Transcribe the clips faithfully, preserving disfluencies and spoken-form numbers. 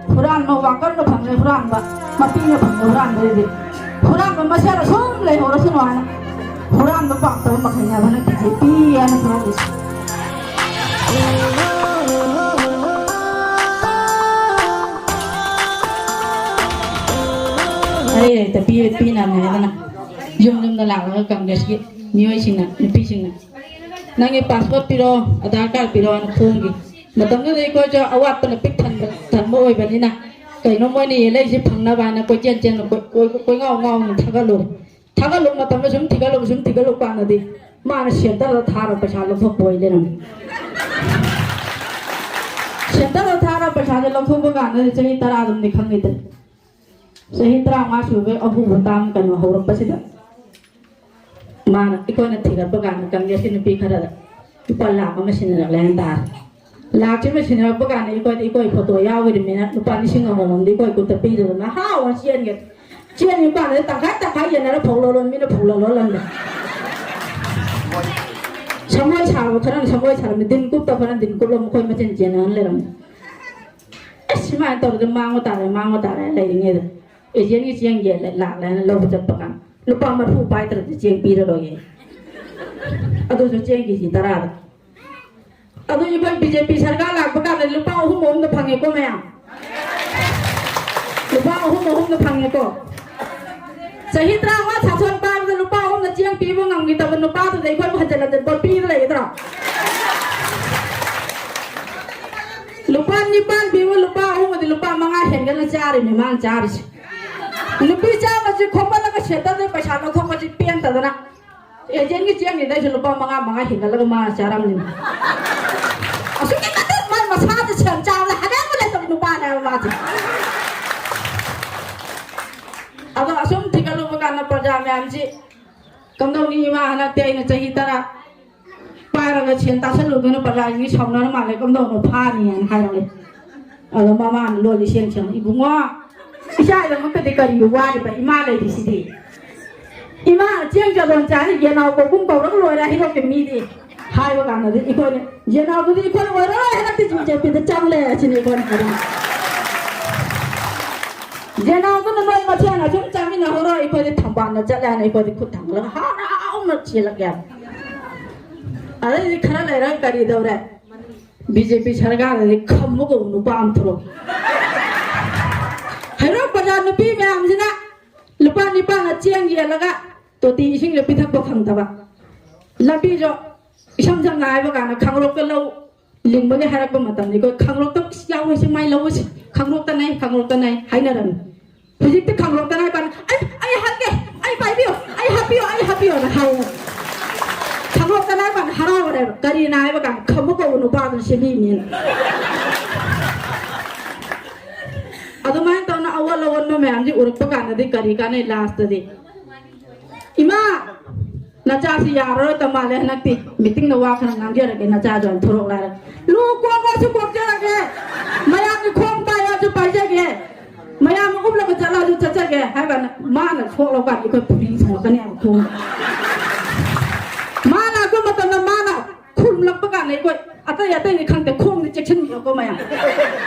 ꯍꯨꯔꯥꯟꯕ ꯋꯥꯀꯔꯅ ꯐꯪꯂꯦ ꯍꯨꯔꯥꯟꯕ, ꯃꯄꯤꯅ ꯐꯪꯂꯦ ꯍꯨꯔꯥꯟꯕꯗꯨꯗꯤ꯫ ꯍꯨꯔꯥꯟꯕ ꯃꯁꯦꯟ ꯑꯁꯨꯝ ꯂꯩꯍꯧꯔꯁꯅꯨ ꯍꯥꯏꯅ ꯍꯨꯔꯥꯟꯕ ꯄꯥꯝꯗꯕ ꯃꯈꯩꯅꯦꯕ ꯅꯪ ꯕꯤ ꯖꯦ ꯄꯤ ꯍꯥꯏꯅ ꯍꯨꯔꯥꯜꯂꯤꯁꯦ꯫ ꯑꯩ ꯍꯦꯛꯇ ꯄꯤ-, ꯄꯤꯅꯕꯅꯦ ꯍꯥꯏꯗꯅ ꯌꯨꯝ ꯌꯨꯝꯗ ꯂꯥꯛꯂꯒ ꯀꯪꯒ꯭ꯔꯦꯁꯀꯤ ꯃꯤꯑꯣꯏꯁꯤꯡꯅ, ꯅꯨꯄꯤꯁꯤꯡꯅ ꯅꯪꯒꯤ ꯄꯥꯁꯄꯣꯔꯠ ꯄꯤꯔꯛꯑꯣ, ꯑꯙꯥꯔ ꯀꯥꯔꯗ ꯄꯤꯔꯛꯑꯣꯅ ꯈꯣꯡꯈꯤ꯫ ꯃꯇꯝꯗꯨꯗ ꯑꯩꯈꯣꯏꯁꯨ ꯑꯋꯥꯠꯄꯅ ꯄꯤꯛ ꯊꯟꯕ, ꯊꯟꯕ ꯑꯣꯏꯕꯅꯤꯅ ꯀꯩꯅꯣ ꯃꯣꯏꯅ ꯌꯦꯜꯂꯛꯏꯁꯦ ꯐꯪꯅꯕ ꯍꯥꯏꯅ ꯀꯣꯏꯆꯦꯟ ꯆꯦꯟ ꯀꯣꯏ-, ꯀꯣꯏ-, ꯀꯣꯏꯉꯥꯎ ꯉꯥꯎꯅ ꯊꯥꯒꯠꯂꯨꯔꯦ꯫ ꯊꯥꯒꯠꯂꯨ ꯃꯇꯝꯗ ꯁꯨꯝ ꯊꯤꯒꯠꯂꯨ, ꯁꯨꯝ ꯊꯤꯒꯠꯂꯨ ꯀꯥꯟꯗꯗꯤ ꯃꯥꯅ ꯁꯦꯟꯇꯔꯗ ꯊꯥꯔ ꯄꯩꯁꯥ ꯂꯧꯊꯣꯛꯄ ꯑꯣꯏ ꯂꯩꯔꯝꯃꯦ꯫ ꯁꯦꯟꯇꯔꯗ ꯊꯥꯔ ꯄꯩꯁꯥꯁꯦ ꯂꯧꯊꯣꯛꯄ ꯀꯥꯟꯗꯗꯤ ꯆꯍꯤ ꯇꯔꯥ ꯑꯗꯨꯝꯗꯤ ꯈꯪꯉꯤꯗꯅ꯫ ꯆꯍꯤ ꯇꯔꯥꯃꯉꯥ ꯁꯨꯕꯩ ꯑꯍꯨꯕ ꯇꯥꯡ ꯀꯩꯅꯣ ꯍꯧꯔꯛꯄꯁꯤꯗ ꯃꯥꯅ, ꯑꯩꯈꯣꯏꯅ ꯊꯤꯒꯠꯄ ꯀꯥꯟꯗ ꯀꯪꯒ꯭ꯔꯦꯁꯀꯤ ꯅꯨꯄꯤ ꯈꯔꯗ ꯂꯨꯄꯥ ꯂꯥꯈ ꯑꯃ ꯁꯤꯟꯅꯔꯛꯂꯦ ꯍꯥꯏꯅ ꯇꯥꯔꯦ꯫ ꯂꯥꯛꯁꯤꯃ ꯁꯤꯟꯅꯔꯛꯄ ꯀꯥꯟꯗ ꯑꯩꯈꯣꯏꯗꯤ ꯑꯩꯈꯣꯏ ꯐꯣꯇꯣ ꯌꯥꯎꯈꯤꯗ꯭ꯔꯤꯕꯅꯤꯅ ꯂꯨꯄꯥ ꯂꯤꯁꯤꯡ ꯑꯃꯃꯝꯗꯤ ꯑꯩꯈꯣꯏ ꯈꯨꯠꯇ ꯄꯤꯗꯗꯅ ꯍꯔꯥꯎꯅ ꯆꯦꯟꯒꯦ꯫ ꯆꯦꯟꯒꯤ ꯀꯥꯟꯗ ꯇꯪꯈꯥꯏ ꯇꯪꯈꯥꯏ ꯌꯦꯟꯅꯔ ꯐꯧ ꯂꯣꯜꯂꯣꯟ ꯃꯤꯅ ꯐꯧ ꯂꯣꯜꯂꯣꯜꯂꯝꯗꯦ꯫ ꯁꯪꯒꯣꯏ ꯁꯥꯕ ꯈꯔꯅ ꯁꯪꯒꯣꯏ ꯁꯥꯔꯝꯃꯤ, ꯗꯤꯟ ꯀꯨꯞꯇ ꯈꯔꯅ ꯗꯤꯟ ꯀꯨꯞꯂ ꯃꯈꯣꯏ ꯃꯆꯤꯟ ꯆꯦꯟꯅꯔ ꯂꯩꯔꯝꯃꯤ꯫ ꯑꯁ ꯁꯨꯃꯥꯏꯅ ꯇꯧꯔꯗꯤ ꯃꯥꯡꯕ ꯇꯥꯔꯦ, ꯃꯥꯡꯕ ꯇꯥꯔꯦ ꯂꯩꯔꯤꯉꯩꯗ ꯑꯦꯖꯦꯟꯒꯤ ꯆꯦꯡ ꯌꯦꯜꯂꯦ ꯂꯥꯛꯂꯦ ꯍꯥꯏꯅ ꯂꯧꯕ ꯆꯠꯄ ꯀꯥꯟꯗ ꯂꯨꯄꯥ ꯃꯔꯤꯐꯨ ꯄꯥꯏꯗ꯭ꯔꯗꯤ ꯆꯦꯡ ꯄꯤꯔꯔꯣꯏꯌꯦ꯫ ꯑꯗꯨꯁꯨ ꯆꯦꯡ ꯀꯦꯖꯤ ꯇꯔꯥꯗ꯫ ꯑꯗꯨ ꯑꯩꯈꯣꯏ ꯕꯤ ꯖꯦ ꯄꯤ ꯁꯔꯀꯥꯔ ꯂꯥꯛꯄ ꯀꯥꯟꯗ ꯂꯨꯄꯥ ꯑꯍꯨꯝ ꯑꯍꯨꯝꯗ ꯐꯪꯉꯦꯀꯣ ꯃꯌꯥꯝ꯫ ꯂꯨꯄꯥ ꯑꯍꯨꯝ ꯑꯍꯨꯝꯗ ꯐꯪꯉꯦꯀꯣ꯫ ꯆꯍꯤ ꯇꯔꯥꯃꯉꯥ ꯁꯥꯁꯣꯟ ꯄꯥꯏꯕꯗ ꯂꯨꯄꯥ ꯑꯍꯨꯝꯗ ꯆꯦꯡ ꯄꯤꯕ ꯉꯝꯈꯤꯗꯕ ꯅꯨꯄꯥꯗꯨꯗ ꯑꯩꯈꯣꯏꯕꯨ ꯍꯟꯖꯤꯟ ꯍꯟꯖꯤꯟ ꯄꯣꯠ ꯄꯤꯔ ꯂꯩꯒꯗ꯭ꯔꯣ? ꯂꯨꯄꯥ ꯅꯤꯄꯥꯟ ꯄꯤꯕ ꯂꯨꯄꯥ ꯑꯍꯨꯝꯒꯗꯤ ꯂꯨꯄꯥ ꯃꯉꯥ ꯍꯦꯟꯒꯠꯅ ꯆꯥꯔꯤꯅꯦ ꯃꯥꯅ ꯆꯥꯔꯤꯁꯦ꯫ ꯅꯨꯄꯤ ꯆꯥꯝꯃꯁꯤ ꯈꯣꯝꯒꯠꯂꯒ ꯁꯦꯟꯇꯔꯗꯩ ꯄꯩꯁꯥ ꯂꯧꯊꯣꯛꯄꯁꯤ ꯄꯦꯟꯗꯗꯅ ꯑꯦꯖꯦꯟꯒꯤ ꯆꯦꯡꯁꯤꯗꯩꯁꯨ ꯂꯨꯄꯥ ꯃꯉꯥ ꯃꯉꯥ ꯍꯦꯟꯒꯠꯂꯒ ꯃꯥꯅ ꯆꯥꯔꯝꯃꯤꯅꯦ꯫ ꯑꯁꯨꯛꯀꯤ ꯃꯇꯤꯛ ꯃꯥ ꯃꯁꯥꯗ ꯁꯦꯜ ꯆꯥꯕꯗ ꯍꯔꯥꯎꯕ ꯂꯩꯇꯕ ꯅꯨꯄꯥꯅꯦꯕ ꯃꯥꯁꯦ꯫ ꯑꯗꯣ ꯑꯁꯨꯝ ꯊꯤꯒꯠꯂꯨꯕ ꯀꯥꯟꯗ ꯄ꯭ꯔꯖꯥ ꯃꯌꯥꯝꯁꯤ ꯀꯝꯗꯧꯅꯤ? ꯏꯃꯥ ꯍꯟꯗꯛꯇꯤ ꯑꯩꯅ ꯆꯍꯤ ꯇꯔꯥ ꯄꯥꯏꯔꯒ ꯁꯦꯟ ꯇꯥꯁꯜꯂꯨꯗꯅ ꯄ꯭ꯔꯖꯥꯁꯤꯡꯁꯤ ꯁꯥꯎꯅꯔ ꯃꯥꯜꯂꯦ, ꯀꯝꯗꯧꯅ ꯐꯥꯅꯤ ꯍꯥꯏꯅ ꯍꯥꯏꯔꯛꯑꯦ꯫ ꯑꯗꯣ ꯃꯃꯥꯅ ꯂꯣꯜꯂꯤ ꯁꯦꯡ ꯁꯦꯡꯅ, "ꯏꯕꯨꯡꯉꯣ, ꯏꯆꯥꯒꯤꯗꯃꯛꯇꯗꯤ ꯀꯔꯤꯒꯤ ꯋꯥꯔꯤꯕ? ꯏꯃꯥ ꯂꯩꯔꯤꯁꯤꯗꯤ꯫ ꯏꯃꯥ ꯆꯦꯡ ꯆꯂꯣꯟ ꯆꯥꯅꯤ, ꯌꯦꯅꯥꯎ ꯀꯧꯕꯨꯝ ꯀꯧꯔꯒ ꯂꯣꯏꯔꯦ ꯍꯩꯔꯣꯛꯀꯤ ꯃꯤꯗꯤ" ꯍꯥꯏꯕ ꯀꯥꯟꯗꯗꯤ ꯑꯩꯈꯣꯏꯅ, "ꯌꯦꯅꯥꯎꯗꯨꯗꯤ ꯑꯩꯈꯣꯏ ꯑꯣꯏꯔꯔꯣꯏ, ꯍꯟꯗꯛꯇꯤ ꯕꯤ ꯖꯦ ꯄꯤꯗ ꯆꯪꯂꯦ" ꯑꯁꯤꯅꯤ ꯑꯩꯈꯣꯏꯅ ꯍꯥꯏꯅꯤꯡꯉꯤ꯫ ꯖꯦꯅꯥꯗꯨꯅ ꯅꯣꯏ ꯃꯁꯦꯟ ꯑꯁꯨꯝ ꯆꯥꯃꯤꯟꯅꯍꯧꯔꯣ, ꯑꯩꯈꯣꯏꯗꯤ ꯊꯝꯕꯥꯜꯗ ꯆꯠꯂꯦ ꯍꯥꯏꯅ ꯑꯩꯈꯣꯏꯗꯤ ꯈꯨꯠ ꯊꯥꯡꯒꯠꯂꯒ ꯍꯔꯥꯎꯅ ꯆꯦꯜꯂꯛꯑꯦ꯫ ꯑꯗꯩꯗꯤ ꯈꯔ ꯂꯩꯔꯒ ꯀꯔꯤ ꯇꯧꯔꯦ? ꯕꯤ ꯖꯦ ꯄꯤ ꯁꯔꯀꯥꯔꯗꯗꯤ ꯈꯝꯕ ꯀꯧꯕ ꯅꯨꯄꯥ ꯑꯃ ꯊꯣꯛꯂꯛꯑꯦ꯫ ꯍꯩꯔꯣꯛ ꯕꯖꯥꯔ ꯅꯨꯄꯤ ꯃꯌꯥꯝꯁꯤꯅ ꯂꯨꯄꯥ ꯅꯤꯄꯥꯟꯅ ꯆꯦꯡ ꯌꯦꯜꯂꯒ ꯇꯣꯇꯤ ꯏꯁꯤꯡꯁꯦ ꯄꯤꯊꯛꯄ ꯐꯪꯗꯕ꯫ ꯂꯝꯕꯤꯁꯨ ꯏꯁꯝ ꯁꯝꯅ ꯍꯥꯏꯕ ꯀꯥꯟꯗ ꯈꯥꯡꯂꯣꯛꯇ ꯂꯧ ꯂꯤꯡꯕꯒꯤ ꯍꯥꯏꯔꯛꯄ ꯃꯇꯝꯗ ꯑꯩꯈꯣꯏ ꯈꯥꯡꯂꯣꯛꯇ ꯌꯥꯎꯔꯤꯁꯤ ꯃꯥꯏ ꯂꯧꯎꯁꯤ, ꯈꯥꯡꯂꯣꯛꯇ ꯅꯩ, ꯈꯥꯡꯂꯣꯛꯇ ꯅꯩ ꯍꯥꯏꯅꯔꯝꯃꯤ꯫ ꯍꯧꯖꯤꯛꯇꯤ ꯈꯥꯡꯂꯣꯛꯇ ꯅꯥꯏ ꯀꯥꯟꯗ "ꯑꯩ, ꯑꯩ ꯍꯥꯠꯀꯦ, ꯑꯩ ꯄꯥꯏꯕꯤꯌꯨ, ꯑꯩ ꯍꯥꯞꯄꯤꯌꯨ, ꯑꯩ ꯍꯥꯞꯄꯤꯌꯨꯅ" ꯍꯥꯏꯌꯦ꯫ ꯈꯥꯡꯂꯣꯛꯇ ꯅꯥꯏ ꯀꯥꯟꯗ ꯍꯔꯥꯎꯔꯦꯕ꯫ ꯀꯔꯤꯅ ꯍꯥꯏꯕ ꯀꯥꯟꯗ ꯈꯝꯕ ꯀꯧꯕ ꯅꯨꯄꯥꯗꯨꯅ ꯁꯦꯝꯕꯤꯕꯅꯤꯅ꯫ ꯑꯗꯨꯃꯥꯏꯅ ꯇꯧꯅ ꯑꯑꯣꯟ ꯑꯑꯣꯟꯕ ꯃꯌꯥꯝꯁꯤ ꯎꯔꯛꯄ ꯀꯥꯟꯗꯗꯤ ꯀꯔꯤ ꯀꯥꯟꯅꯩ ꯂꯥꯁꯇꯗꯤ? "ꯏꯃꯥ, ꯅꯆꯥꯁꯤ ꯌꯥꯔꯔꯣꯏ ꯇ ꯃꯥꯜꯂꯦ, ꯍꯟꯗꯛꯇꯤ ꯃꯤꯇꯤꯡꯗ ꯋꯥ ꯈꯔ ꯉꯥꯡꯖꯔꯒꯦ, ꯅꯆꯥꯁꯨ ꯌꯥꯝ ꯊꯣꯔꯛꯂꯥꯔꯦ꯫ ꯂꯨ ꯀꯣꯛꯑꯁꯨ ꯀꯣꯛꯆꯔꯒꯦ, ꯃꯌꯥꯝꯒꯤ ꯈꯣꯡ ꯄꯥꯏꯔꯁꯨ ꯄꯥꯏꯖꯒꯦ, ꯃꯌꯥꯝꯅ ꯎꯞꯂꯒ ꯆꯠꯂꯁꯨ ꯆꯠꯆꯒꯦ" ꯍꯥꯏꯕ ꯀꯥꯟꯗ ꯃꯥꯅ ꯁꯣꯛꯂꯕ ꯀꯥꯟꯗ ꯑꯩꯈꯣꯏ ꯐꯨꯔꯤ ꯊꯣꯡꯉꯛꯀꯅꯦꯕ ꯈꯣꯡ꯫ ꯃꯥꯅ ꯑꯗꯨ ꯃꯇꯝꯗ ꯃꯥꯅ ꯈꯨꯔꯨꯝꯂꯛꯄ ꯀꯥꯟꯗ ꯑꯩꯈꯣꯏ ꯑꯇꯩ ꯑꯇꯩꯗꯤ ꯈꯪꯗꯦ, ꯈꯣꯡꯗꯤ ꯆꯦꯛꯁꯤꯟꯕꯤꯌꯣꯀꯣ ꯃꯌꯥꯝ꯫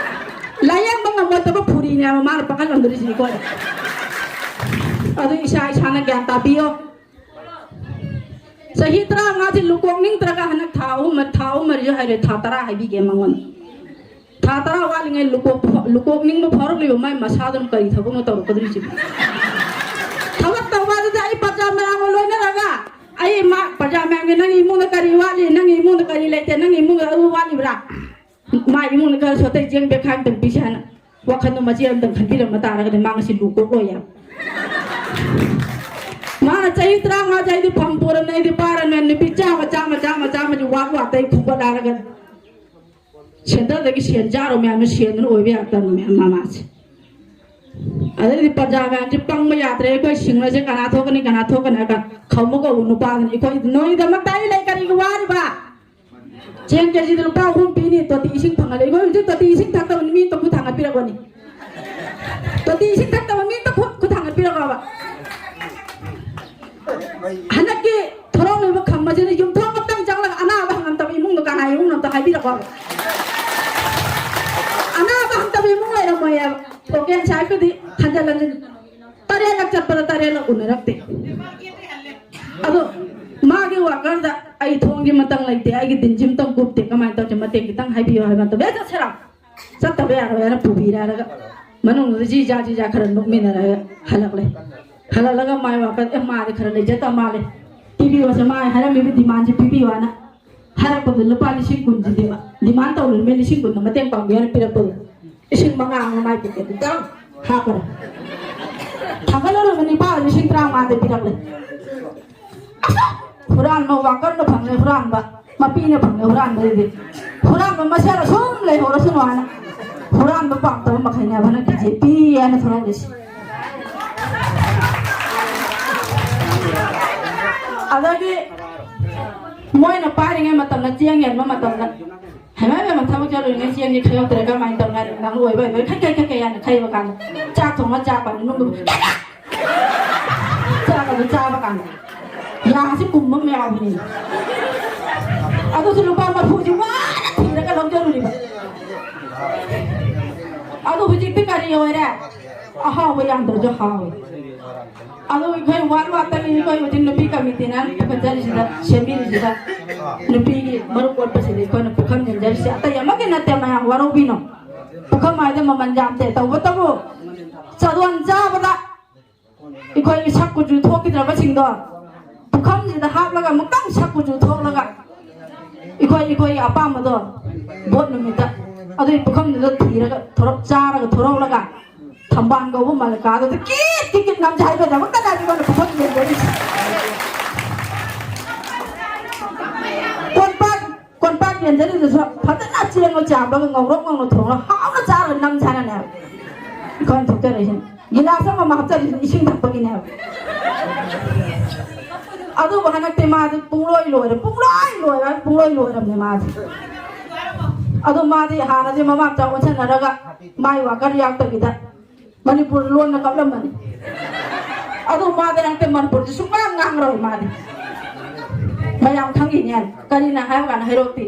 ꯂꯥꯏꯌꯦꯡꯕ ꯉꯝꯃꯣꯏꯗꯕ ꯐꯨꯔꯤꯅꯦꯕ ꯃꯥꯅ ꯄꯥꯡꯍꯜꯂꯝꯗꯣꯔꯤꯁꯤ ꯑꯩꯈꯣꯏ꯫ ꯑꯗꯨ ꯏꯁꯥ ꯏꯁꯥꯅ ꯒ꯭ꯌꯥꯟ ꯇꯥꯕꯤꯌꯣ꯫ ꯆꯍꯤ ꯇꯔꯥꯃꯉꯥꯁꯤ ꯂꯨꯀꯣꯛꯅꯤꯡꯗ꯭ꯔꯒ ꯍꯟꯗꯛ ꯊꯥ ꯑꯍꯨꯝ, ꯊꯥ ꯑꯍꯨꯝ ꯃꯔꯤꯁꯨ ꯍꯥꯏꯔꯦ, ꯊꯥ ꯇꯔꯥ ꯍꯥꯏꯕꯤꯒꯦ ꯃꯉꯣꯟꯗ꯫ ꯊꯥ ꯇꯔꯥ ꯋꯥꯠꯂꯤꯉꯩ ꯂꯨꯀꯣꯛ, ꯂꯨꯀꯣꯛꯅꯤꯡꯕ ꯐꯥꯎꯔꯛꯂꯤꯕ ꯃꯥꯏ ꯃꯁꯥꯗꯨꯅ ꯀꯔꯤ ꯊꯕꯛꯅꯣ ꯇꯧꯔꯛꯀꯗꯧꯔꯤꯁꯤꯕꯣ? ꯊꯕꯛ ꯇꯧꯕ ꯑꯗꯨꯗꯤ ꯑꯩ ꯄ꯭ꯔꯖꯥ ꯃꯌꯥꯝꯒ ꯂꯣꯏꯅꯔꯒ ꯑꯩ ꯃꯥ, ꯄ꯭ꯔꯖꯥ ꯃꯌꯥꯝꯒꯤ "ꯅꯪꯒꯤ ꯏꯃꯨꯡꯗ ꯀꯔꯤ ꯋꯥꯠꯂꯤ? ꯅꯪꯒꯤ ꯏꯃꯨꯡꯗ ꯀꯔꯤ ꯂꯩꯇꯦ? ꯅꯪꯒꯤ ꯏꯃꯨꯡꯗ ꯑꯗꯨ ꯋꯥꯠꯂꯤꯕ꯭ꯔꯥ?" ꯃꯥ ꯏꯃꯨꯡꯗ ꯈꯔ ꯁꯣꯠꯇꯩ ꯆꯦꯡ ꯕꯦꯈꯥꯏ ꯑꯝꯇꯪ ꯄꯤꯁꯦ ꯍꯥꯏꯅ ꯋꯥꯈꯜꯗꯣ ꯃꯆꯦꯠ ꯑꯝꯇꯪ ꯈꯟꯕꯤꯔꯝꯕ ꯇꯥꯔꯒꯗꯤ ꯃꯥ ꯉꯁꯤ ꯂꯨ ꯀꯣꯛꯂꯣꯏ ꯌꯥꯕ꯫ ꯃꯥꯅ ꯆꯍꯤ ꯇꯔꯥꯃꯉꯥ ꯆꯍꯤꯗꯤ ꯐꯝ ꯄꯣꯔꯝꯅꯦ, ꯑꯩꯗꯤ ꯄꯥꯔꯝꯅꯦ, ꯅꯨꯄꯤ ꯆꯥꯝꯃ, ꯆꯥꯝꯃ, ꯆꯥꯝꯃ, ꯆꯥꯝꯃꯁꯤ ꯋꯥꯠ ꯋꯥꯠꯇꯩ ꯈꯨꯝꯒꯠꯂꯛꯑꯒ ꯁꯦꯟꯇꯔꯗꯒꯤ ꯁꯦꯟ ꯆꯥꯔꯣ ꯃꯌꯥꯝꯅ ꯁꯦꯟꯗꯨꯅ ꯑꯣꯏꯕ ꯌꯥꯔꯛꯇꯕꯅꯤ ꯃꯌꯥꯝ ꯃꯃꯥꯁꯦ꯫ ꯑꯗꯩꯗꯤ ꯄ꯭ꯔꯖꯥ ꯃꯌꯥꯝꯁꯦ ꯄꯪꯕ ꯌꯥꯗ꯭ꯔꯦ, ꯑꯩꯈꯣꯏ ꯁꯤꯡꯂꯁꯦ ꯀꯅꯥ ꯊꯣꯛꯀꯅꯤ, ꯀꯅꯥ ꯊꯣꯛꯀꯅꯤ ꯍꯥꯏꯔ ꯀꯥꯟꯗ ꯈꯝꯕ ꯀꯧꯕ ꯅꯨꯄꯥꯗꯨꯅ ꯑꯩꯈꯣꯏ ꯅꯣꯏꯒꯤꯗꯃꯛꯇ ꯑꯩ ꯂꯩ, ꯀꯔꯤꯒꯤ ꯋꯥꯔꯤꯕ? ꯆꯦꯡ ꯀꯦꯖꯤꯗ ꯂꯨꯄꯥ ꯑꯍꯨꯝ ꯄꯤꯅꯤ, ꯇꯣꯇꯤ ꯏꯁꯤꯡ ꯐꯪꯍꯜꯂꯦ꯫ ꯑꯩꯈꯣꯏ ꯍꯧꯖꯤꯛ ꯇꯣꯇꯤ ꯏꯁꯤꯡ ꯊꯛꯇꯕ ꯃꯤ ꯑꯝꯇ ꯈꯨꯠ ꯊꯥꯡꯒꯠꯄꯤꯔꯛꯄꯅꯤ꯫ ꯇꯣꯇꯤ ꯏꯁꯤꯡ ꯊꯛꯇꯕ ꯃꯤ ꯑꯝꯇ ꯈꯨꯠ, ꯈꯨꯠ ꯊꯥꯡꯒꯠꯄꯤꯔꯛꯑꯣꯕ꯫ ꯍꯟꯗꯛꯀꯤ ꯊꯣꯔꯣꯛ ꯂꯩꯕ ꯈꯝꯕꯁꯤꯅ ꯌꯨꯝꯊꯣꯡ ꯑꯝꯇꯪ ꯆꯪꯂꯒ ꯑꯅꯥꯕ ꯍꯪꯉꯝꯇꯕ ꯏꯃꯨꯡꯗꯣ ꯀꯅꯥ ꯏꯃꯨꯡꯅꯣ ꯑꯝꯇ ꯍꯥꯏꯕꯤꯔꯛꯑꯣꯕ꯫ ꯑꯅꯥꯕ ꯍꯪꯇꯕ ꯏꯃꯨꯡ ꯂꯩꯔꯝꯃꯣꯏꯌꯦꯕ꯫ ꯇꯣꯀꯦꯟ ꯁꯥꯏꯖꯇꯨꯗꯤ ꯈꯟꯖꯜ ꯍꯟꯖꯤꯟ ꯇꯔꯦꯠꯂꯛ ꯆꯠꯄꯗ ꯇꯔꯦꯠꯂꯛ ꯎꯅꯔꯛꯇꯦ꯫ ꯑꯗꯣ ꯃꯥꯒꯤ ꯋꯥꯀꯔꯗ ꯑꯩ ꯊꯣꯡꯒꯤ ꯃꯇꯝ ꯂꯩꯇꯦ, ꯑꯩꯒꯤ ꯗꯤꯟꯁꯤ ꯑꯝꯇꯪ ꯀꯨꯞꯇꯦ, ꯀꯃꯥꯏꯅ ꯇꯧꯁꯦ, ꯃꯇꯦꯡ ꯈꯤꯇꯪ ꯍꯥꯏꯕꯤꯌꯨ ꯍꯥꯏꯕ ꯃꯇꯝꯗ, "ꯑꯦ, ꯆꯠꯁꯤꯔꯥ?" ꯆꯠꯇꯕ ꯌꯥꯔꯣꯏ ꯍꯥꯏꯅ ꯄꯨꯕꯤꯔꯦ ꯍꯥꯏꯔꯒ ꯃꯅꯨꯡꯗꯨꯗ ꯖꯤ ꯖꯥ ꯖꯤ ꯖꯥ ꯈꯔ ꯅꯣꯛꯃꯤꯟꯅꯔꯒ ꯍꯜꯂꯛꯂꯦ꯫ ꯍꯜꯂꯛꯂꯒ ꯃꯥꯏ ꯋꯥꯀꯔ, "ꯑꯦ, ꯃꯥꯗꯤ ꯈꯔ ꯂꯩꯖꯗꯕ ꯃꯥꯜꯂꯦ, ꯄꯤꯕꯤꯌꯣꯁꯦ, ꯃꯥ ꯍꯥꯏꯔꯝꯃꯤꯕ ꯗꯤꯃꯥꯟꯁꯦ ꯄꯤꯕꯤꯌꯣ" ꯍꯥꯏꯅ ꯍꯥꯏꯔꯛꯄꯗꯨ ꯂꯨꯄꯥ ꯂꯤꯁꯤꯡ ꯀꯨꯟꯁꯤꯗꯤ ꯗꯤꯃꯥꯟ ꯇꯧꯔꯤꯕ ꯂꯤꯁꯤꯡ ꯀꯨꯟꯗꯣ ꯃꯇꯦꯡ ꯄꯥꯡꯕꯤꯌꯣꯅ ꯄꯤꯔꯛꯄꯗꯣ, ꯂꯤꯁꯤꯡ ꯃꯉꯥ ꯑꯃ ꯃꯥꯏ ꯄꯣꯀꯦꯠꯇ ꯗꯛ ꯍꯥꯞꯈ꯭ꯔꯦ꯫ ꯊꯥꯡꯒꯠꯂꯨꯔꯕ ꯅꯤꯄꯥ ꯂꯤꯁꯤꯡ ꯇꯔꯥꯃꯉꯥꯗ ꯄꯤꯔꯛꯂꯦ꯫ ꯑꯁ! ꯍꯨꯔꯥꯟꯕ ꯋꯥꯀꯔꯅ ꯐꯪꯂꯦ, ꯍꯨꯔꯥꯟꯕ ꯃꯄꯤꯅ ꯐꯪꯂꯦ, ꯍꯨꯔꯥꯟꯕꯗꯨꯗꯤ ꯍꯨꯔꯥꯟꯕ ꯃꯁꯦꯟ ꯑꯁꯨꯝ ꯂꯩꯍꯧꯔꯁꯅꯨ ꯍꯥꯏꯅ ꯍꯨꯔꯥꯟꯕ ꯄꯥꯝꯗꯕ ꯃꯈꯩꯅꯦꯕ ꯍꯟꯗꯛꯀꯤ ꯖꯦ ꯄꯤ ꯍꯥꯏꯅ ꯊꯣꯔꯛꯂꯤꯁꯦ꯫ ꯑꯗꯒꯤ ꯃꯣꯏꯅ ꯄꯥꯏꯔꯤꯉꯩ ꯃꯇꯝꯗ, ꯆꯦꯡ ꯌꯦꯟꯕ ꯃꯇꯝꯗ, "ꯍꯩꯃꯥ ꯏꯕꯦꯝꯃ, ꯊꯕꯛ ꯆꯠꯂꯨꯔꯤꯉꯩ ꯆꯦꯡꯗꯤ ꯈꯩꯍꯧꯗ꯭ꯔꯦ, ꯀꯃꯥꯏꯅ ꯇꯧꯅꯤ?" ꯍꯥꯏꯅ ꯅꯪ ꯑꯣꯏꯕ ꯑꯣꯏꯕ ꯈꯩ ꯈꯩ ꯈꯩ ꯈꯩ ꯍꯥꯏꯅ ꯈꯩꯕ ꯀꯥꯟꯗ, ꯆꯥꯛ ꯊꯣꯡꯉ ꯆꯥꯛ ꯄꯥꯟꯗ ꯅꯨꯡꯗꯨ ꯆꯥꯛ ꯑꯗꯨ ꯆꯥꯕ ꯀꯥꯟꯗ ꯌꯥꯁꯤ ꯀꯨꯝꯕ ꯑꯃ ꯌꯥꯎꯕꯅꯤ꯫ ꯑꯗꯨꯁꯨ ꯂꯨꯄꯥ ꯃꯔꯤꯐꯨꯁꯤ ꯋꯥꯅ ꯊꯤꯔꯒ ꯂꯧꯖꯔꯨꯔꯤꯕ꯫ ꯑꯗꯨ ꯍꯧꯖꯤꯛꯇꯤ ꯀꯔꯤ ꯑꯣꯏꯔꯦ? ꯑꯍꯥꯎꯕ ꯌꯥꯝꯗ꯭ꯔꯁꯨ ꯍꯥꯎꯋꯦ꯫ ꯑꯗꯨ ꯑꯩꯈꯣꯏ ꯋꯥꯠ ꯋꯥꯠꯇꯒꯤ ꯑꯩꯈꯣꯏ ꯍꯧꯖꯤꯛ ꯅꯨꯄꯤ ꯀꯃꯤꯇꯤꯅ ꯄꯨꯈꯠꯆꯔꯤꯁꯤꯗ, ꯁꯦꯝꯕꯤꯔꯤꯁꯤꯗ, ꯅꯨꯄꯤꯒꯤ ꯃꯔꯨꯞ ꯑꯣꯠꯄꯁꯤꯗ ꯑꯩꯈꯣꯏꯅ ꯄꯨꯈꯝ ꯌꯦꯟꯖꯔꯤꯁꯦ ꯑꯇꯩ ꯑꯃꯒꯤ ꯅꯠꯇꯦ, ꯃꯌꯥꯝ ꯋꯥꯔꯧꯕꯤꯅꯣ꯫ ꯄꯨꯈꯝ ꯍꯥꯏꯗꯤ ꯃꯃꯜ ꯌꯥꯝꯗꯦ, ꯇꯧꯕꯇꯕꯨ ꯆꯔꯣꯟ ꯆꯥꯕꯗ ꯑꯩꯈꯣꯏꯒꯤ ꯁꯛ ꯀꯨꯆꯨ ꯊꯣꯛꯈꯤꯗ꯭ꯔꯕꯁꯤꯡꯗꯣ ꯄꯨꯈꯝꯁꯤꯗ ꯍꯥꯞꯂꯒ ꯑꯃꯨꯛꯇꯪ ꯁꯛ ꯀꯨꯆꯨ ꯊꯣꯛꯂꯒ ꯑꯩꯈꯣꯏ, ꯑꯩꯈꯣꯏꯒꯤ ꯑꯄꯥꯝꯕꯗꯣ ꯚꯣꯠ ꯅꯨꯃꯤꯠꯇ ꯑꯗꯨꯒꯤ ꯄꯨꯈꯝꯗꯨꯗ ꯊꯤꯔꯒ ꯊꯣꯔꯛ-, ꯆꯥꯔꯒ ꯊꯣꯔꯛꯂꯒ ꯊꯝꯕꯥꯜ ꯀꯧꯕ ꯃꯂꯤꯀꯥꯗꯨꯗ ꯀꯤꯠ ꯀꯤꯠ ꯀꯤꯠ ꯅꯝꯖꯦ ꯍꯥꯏꯕꯗꯃꯛꯇꯅꯦ ꯑꯩꯉꯣꯟꯗ ꯄꯨꯈꯝ ꯌꯦꯟꯖꯔꯤꯁꯦ꯫ ꯀꯣꯟꯄꯥꯛ, ꯀꯣꯟꯄꯥꯛ ꯌꯦꯟꯖꯔꯤꯗꯨꯁꯨ ꯐꯖꯅ ꯆꯦꯡꯗꯣ ꯆꯥꯝꯂꯒ ꯉꯧꯔꯣꯛ ꯉꯧꯅ ꯊꯣꯡꯉꯒ ꯍꯥꯎꯅ ꯆꯥꯔꯒ ꯅꯝꯖꯦ ꯍꯥꯏꯅꯅꯦ ꯑꯩꯈꯣꯏꯅ ꯊꯣꯛꯆꯔꯛꯏꯁꯤꯅ꯫ ꯒꯤꯂꯥꯁ ꯑꯃꯃꯝ ꯍꯥꯞꯆꯔꯤꯁꯤꯅ ꯏꯁꯤꯡ ꯊꯛꯄꯒꯤꯅꯦꯕ꯫ ꯑꯗꯨꯕꯨ ꯍꯟꯗꯛꯇꯤ ꯃꯥꯗꯤ ꯄꯨꯡꯂꯣꯏ ꯂꯣꯏꯔꯦ, ꯄꯨꯡꯂꯣꯏ ꯂꯣꯏꯔꯦ, ꯄꯨꯡꯂꯣꯏ ꯂꯣꯏꯔꯕꯅꯦ ꯃꯥꯗꯤ꯫ ꯑꯗꯣ ꯃꯥꯗꯤ ꯍꯥꯟꯅꯗꯤ ꯃꯃꯥ ꯃꯆꯥ ꯑꯣꯟꯁꯟꯅꯔꯒ ꯃꯥꯏ ꯋꯥꯀꯔ ꯌꯥꯎꯗꯕꯤꯗ ꯃꯅꯤꯄꯨꯔ ꯂꯣꯟꯅ ꯀꯞꯂꯝꯕꯅꯤ꯫ ꯑꯗꯣ ꯃꯥꯗꯤ ꯍꯟꯗꯛꯇꯤ ꯃꯅꯤꯄꯨꯔꯁꯦ ꯁꯨꯡꯉꯥꯡ ꯉꯥꯡꯉꯔꯣꯏ ꯃꯥꯗꯤ꯫ ꯃꯌꯥꯝ ꯈꯪꯉꯤꯅꯦ꯫ ꯀꯔꯤꯅ ꯍꯥꯏꯕ ꯀꯥꯟꯗ ꯍꯩꯔꯣꯛꯇꯤ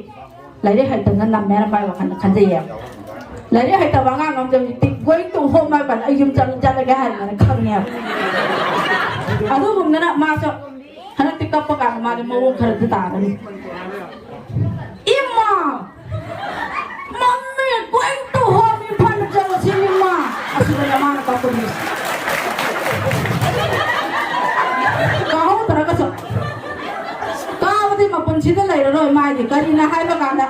ꯂꯥꯏꯔꯤꯛ ꯍꯩꯇꯕꯅ ꯅꯝꯃꯦꯅ ꯃꯥꯏ ꯋꯥꯈꯜꯗ ꯈꯟꯖꯩꯌꯦ꯫ ꯂꯥꯏꯔꯤꯛ ꯍꯩꯇꯕ ꯑꯉꯥꯡ ꯑꯃꯁꯦ ꯍꯧꯖꯤꯛꯇꯤ "Going to home" ꯍꯥꯏꯕ ꯀꯥꯟꯗ ꯑꯩ ꯌꯨꯝ ꯆꯠ-, ꯆꯠꯂꯒꯦ ꯍꯥꯏꯔꯝꯒꯅꯤ ꯈꯪꯉꯦꯕ꯫ ꯑꯗꯨꯒꯨꯝꯗꯅ ꯃꯥꯁꯨ ꯍꯟꯗꯛꯇꯤ ꯀꯞꯄ ꯀꯥꯟꯗ ꯃꯥꯗꯤ ꯃꯑꯣꯡ ꯈꯔꯗꯤ ꯇꯥꯒꯅꯤ꯫ "ꯏꯃꯥ! ꯃꯝꯃꯤ! Going to home! ꯏꯝꯐꯥꯜꯗ ꯆꯠꯂꯁꯤ ꯏꯃꯥ!" ꯑꯁꯤꯗꯅ ꯃꯥꯅ ꯀꯞꯄꯗꯤ꯫ ꯀꯥꯍꯧꯗ꯭ꯔꯒꯁꯨ꯫ ꯀꯥꯕꯗꯤ ꯃꯄꯨꯟꯁꯤꯗ ꯂꯩꯔꯔꯣꯏ ꯃꯥꯒꯤ꯫ ꯀꯔꯤꯅ ꯍꯥꯏꯕ ꯀꯥꯟꯗ,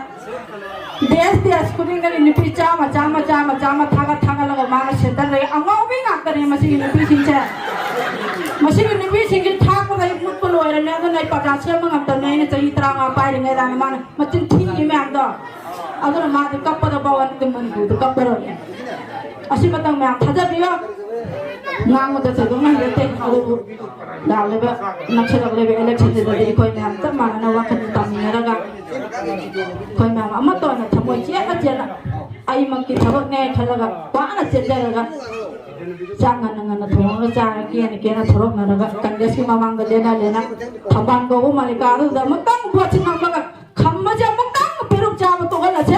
ꯗꯦꯁ ꯗꯦꯁ ꯈꯨꯗꯤꯡꯗꯒꯤ ꯅꯨꯄꯤ ꯆꯥꯝꯃ, ꯆꯥꯝꯃ, ꯆꯥꯝꯃ, ꯆꯥꯝꯃ ꯊꯥꯒꯠ ꯊꯥꯒꯠꯂꯒ ꯃꯥꯅ ꯁꯦꯠꯇꯠꯂꯦ꯫ ꯑꯉꯥꯎꯕꯤ ꯉꯥꯛꯇꯅꯦ ꯃꯁꯤꯒꯤ ꯅꯨꯄꯤꯁꯤꯡꯁꯦ꯫ ꯃꯁꯤꯒꯤ ꯅꯨꯄꯤꯁꯤꯡꯁꯦ ꯊꯥꯛꯄꯗ ꯑꯩ ꯃꯨꯠꯄ ꯂꯣꯏꯔꯝꯃꯦ꯫ ꯑꯗꯨꯅ ꯑꯩ ꯄ꯭ꯔꯖꯥ ꯁꯦꯝꯕ ꯉꯝꯗꯕꯅꯦ꯫ ꯑꯩꯅ ꯆꯍꯤ ꯇꯔꯥꯃꯉꯥ ꯄꯥꯏꯔꯤꯉꯩꯗ ꯃꯥꯅ ꯃꯆꯤꯟ ꯊꯤꯔꯤ ꯃꯌꯥꯝꯗꯣ꯫ ꯑꯗꯨꯅ ꯃꯥꯗꯤ ꯀꯞꯄꯗ ꯕꯥꯋꯥꯟ ꯃꯅꯤꯄꯨꯔꯗ ꯀꯞꯄꯔꯣꯏ꯫ ꯑꯁꯤ ꯃꯇꯝ ꯃꯌꯥꯝ ꯊꯥꯖꯕꯤꯌꯣ꯫ ꯉꯥꯡꯕꯗ ꯊꯣꯏꯗꯣꯛꯅ ꯍꯩꯔꯛꯇꯦ꯫ ꯑꯗꯨꯕꯨ ꯂꯥꯛꯂꯤꯕ, ꯅꯛꯁꯤꯜꯂꯛꯂꯤꯕ election ꯁꯤꯗꯗꯤ ꯑꯩꯈꯣꯏ ꯃꯌꯥꯝ ꯆꯞ ꯃꯥꯟꯅꯅ ꯋꯥꯈꯜ ꯇꯥꯃꯤꯟꯅꯔꯒ ꯑꯩꯈꯣꯏ ꯃꯌꯥꯝ ꯑꯃꯠꯇ ꯑꯣꯏꯅ ꯊꯃꯣꯏ ꯆꯦꯠꯅ ꯆꯦꯠꯅ ꯑꯩꯃꯛꯀꯤ ꯊꯕꯛꯅꯦ ꯈꯜꯂꯒ ꯋꯥꯅ ꯆꯦꯟꯖꯔꯒ ꯆꯥꯛ ꯉꯟꯅ ꯉꯟꯅ ꯊꯣꯡꯉꯒ ꯆꯥꯔ ꯀꯦꯅ ꯀꯦꯅ ꯊꯣꯔꯛꯅꯔꯒ Congress ꯀꯤ ꯃꯃꯥꯡꯗ ꯂꯦꯟꯅ ꯂꯦꯟꯅ ꯊꯝꯕꯥꯜ ꯀꯧꯕ ꯃꯥꯂꯤꯀꯥ ꯑꯗꯨꯗ ꯑꯃꯨꯛꯇꯪ vote ꯁꯤ ꯉꯝꯃꯒ ꯈꯝꯕꯁꯦ ꯑꯃꯨꯛꯇꯪ ꯄꯦꯔꯨꯛ ꯆꯥꯕ ꯇꯣꯛꯍꯜꯂꯁꯦ꯫